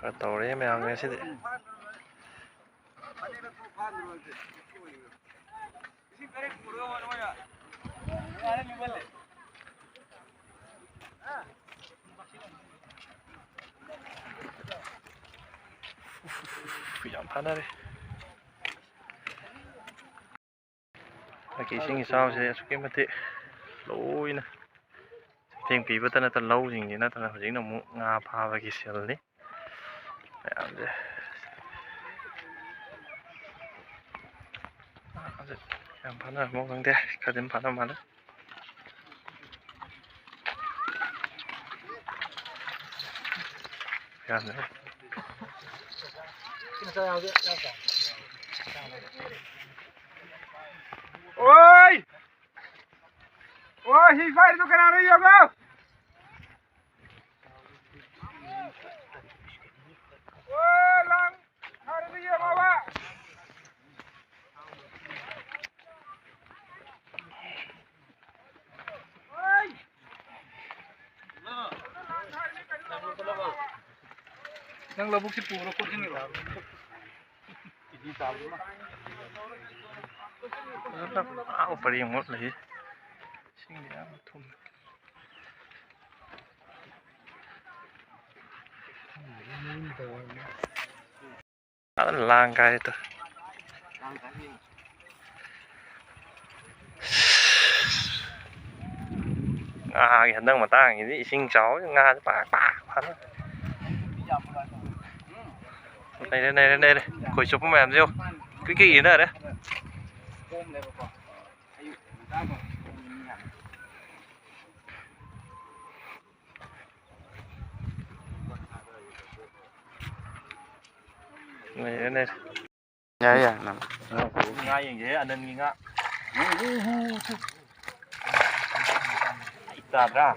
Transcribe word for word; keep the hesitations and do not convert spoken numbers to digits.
ꯈꯔ ꯇꯧꯔꯦ ꯃꯌꯥꯝ ꯉꯁꯤꯗꯤ꯫ ꯌꯥꯝ ꯐꯥꯅꯔꯦ꯫ ꯍꯟꯗꯛꯀꯤ ꯏꯁꯤꯡ ꯏꯆꯥꯎꯁꯦ ꯑꯁꯨꯛꯀꯤ ꯃꯇꯤꯛ ꯂꯣꯏꯅ ꯆꯩꯊꯦꯡ ꯄꯤꯕꯇ ꯅꯠꯇꯅ ꯂꯧꯁꯤꯡꯁꯤ ꯅꯠꯇꯅ ꯍꯧꯖꯤꯛꯅ ꯑꯃꯨꯛ ꯉꯥ ꯐꯥꯕꯒꯤ ꯁꯤꯖꯟꯅꯤ꯫ ꯃꯌꯥꯝꯁꯦ ꯉꯥꯁꯦ ꯌꯥꯝ ꯐꯥꯅꯔꯝꯃꯣ ꯈꯪꯗꯦ, ꯈꯔꯗꯤ ꯑꯗꯨꯝ ꯐꯥꯅ ꯃꯥꯜꯂꯦ꯫ ꯌꯥꯝꯅ ꯑꯣꯏ! ꯑꯣꯏ, ꯍꯤ ꯐꯥꯏꯔꯤꯗꯨ ꯀꯅꯥꯅꯣ ꯌꯦꯡꯉꯣ! ꯑꯣꯏ, ꯂꯥꯡ ꯐꯥꯔꯤꯗꯨ ꯌꯦꯡꯉꯣꯕ! ꯅꯪ ꯂꯧꯕꯨꯛꯁꯤ ꯄꯨꯕ꯭ꯔꯣ ꯈꯣꯠꯆꯤꯟꯕ꯭ꯔꯣ? ꯑꯥ, ꯄꯔꯦꯡ ꯑꯃ ꯂꯩ꯫ ꯏꯁꯤꯡꯗꯤ ꯌꯥꯝ ꯊꯨꯝꯃꯦ꯫ ꯐꯖꯅ ꯂꯥꯡ ꯀꯥꯏ ꯇꯧ꯫ ꯉꯥꯒꯤ ꯍꯟꯗꯛ ꯃꯇꯥꯡꯁꯤꯗꯤ ꯏꯁꯤꯡ ꯆꯥꯎꯕ ꯉꯥꯁꯦ ꯄꯥꯛ ꯄꯥꯛ ꯐꯥꯅ꯫ ꯅꯩꯔꯦ, ꯅꯩꯔꯦ, ꯅꯩꯔꯦ꯫ ꯈꯣꯏ ꯆꯨꯞꯄ ꯃꯌꯥꯝꯁꯦ ꯌꯦꯡꯉꯨ꯫ ꯀ꯭ꯔꯤꯛ ꯀ꯭ꯔꯤꯛ ꯏꯟꯅꯔꯦ꯫ ꯅꯩꯔꯦ, ꯅꯩꯔꯦ꯫ ꯌꯥꯏ, ꯌꯥꯏ, ꯅꯪ꯫ ꯉꯥ ꯌꯦꯡꯒꯦ, ꯑꯅꯟꯒꯤ ꯉꯥ꯫ ꯇꯥꯗ꯭ꯔꯥ?